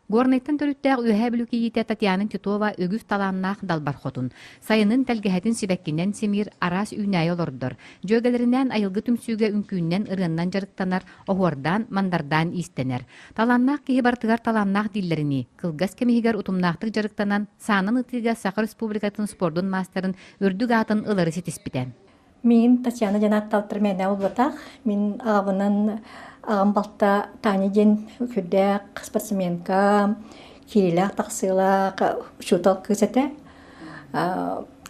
Горнайтан төрүттээх Үөһээ Бүлүү кийиитэ Татьяна Титова үгүс талааннаах далбар хотун. Сайынын тэлгэһэтин сибэккинэн симиир, араас үүнээйи олордор. Дьүөгэлэринээн айылгы түмсүүгэ үҥкүүннэн, ырыаннан дьарыктанар, оһуордаан, мандардаан иистэнэр. Талааннаах киһи барытыгар талааннаах дииллэринии, кылгас кэм иһигэр утумнаахтык дьарыктанан, саанан ытыыга Саха Республикатын спордун маастарын үрдүк аатын ылары ситиспитэ. Мин Татьяна диэн ааттаабыттар мээнэ буолбатах. Мин аҕабынан аҕам балта Таня диэн сүрдээх спортсменка, киириилээх тахсыылаах учуутал кыыс этэ.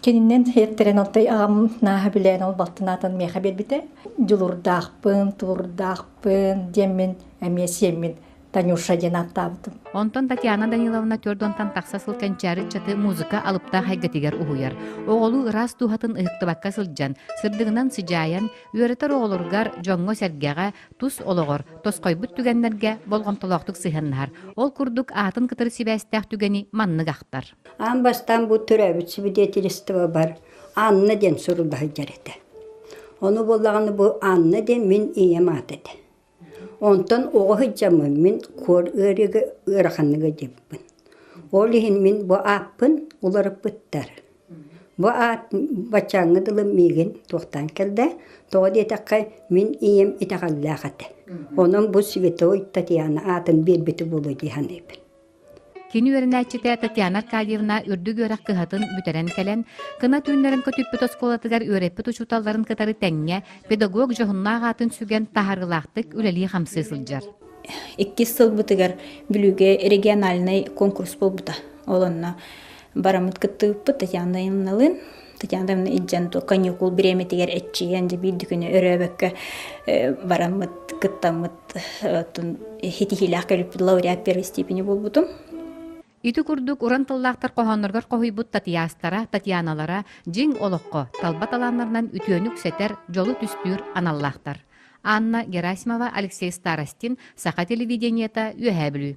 Кининэн эттэрэн онтой аҕам нааһа билэн ол балтын аатын миэхэ биэрбитэ. Дьулурдаахпын, тулурдаахпын диэммин эмиэ сиэммин Танюша диэн ааттаабытым. Онтон Татьяна Даниловна 4 тахса сыл кэнчээри ыччаты музыка алыптаах эйгэтигэр уһуйар. Оҕолуу ыраас дууһатын ыһыктыбакка сылдьан, сырдыгынан сыдьаайан, үөрэтэр оҕолоругар, дьоҥҥо-сэргэҕэ, тус олоҕор, тосхойбут түгэннэргэ болҕомтолоохтук сыһыаннаһар. Ол курдук аатын кытары сибээстээх түгэни маннык ахтар. Аан бастаан бу төрөөбүт свидетельство бар Анна диэн сурулла сылдьар этэ. Ону буоллаҕына бу Анна диэн мин ийэм аата этэ. Онтон оҕо сылдьаммын мин куор ыарыыга ыараханнык ыалдьыбыппын. Ол иһин мин бу ааппын уларыппыттар. Бу аат баччааҥҥа дылы миигин туохтаан кэллэ, тоҕо диэтэххэ мин ийэм итэҕэллээх этэ. Онон бу Святой Татьяна аатын биэрбитэ буолуо дии саныыбын. Кини үөрэнээччитэ Татьяна Аркадьевна үрдүк үөрэх кыһатын бүтэрэн кэлэн, кына түүннэрин көтүппүт оскуолатыгар үөрэппит учууталларын кытары тэҥҥэ педагог дьоһуннаах аатын сүгэн таһаарыылаахтык үлэлии-хамсыы сылдьар. Иккис сылбытыгар Бүлүүгэ региональнай конкурс буолбута. Ол онно бараммыт кыттыбыппыт Татьяна Ивановналыын. Татьяна Ивановна илдьэн каникул бириэмэтигэр эччийэн дьэ биир да күнү өрөөбөккө бараммыт кыттаммыт оттон ситиһиилээх кэлбиппит лауреат первой степени буолбутум. Ити курдук уран тыллаахтар хоһоонноругар хоһуйбут Татьястара, Татьяналара дьиҥ олоххо талба талааннарынан үтүөнү үксэтэр, дьолу түстүүр аналлаахтар. Анна Герасимова, Алексей Старостин, Саха телевидениета, Үөһээ Бүлүү.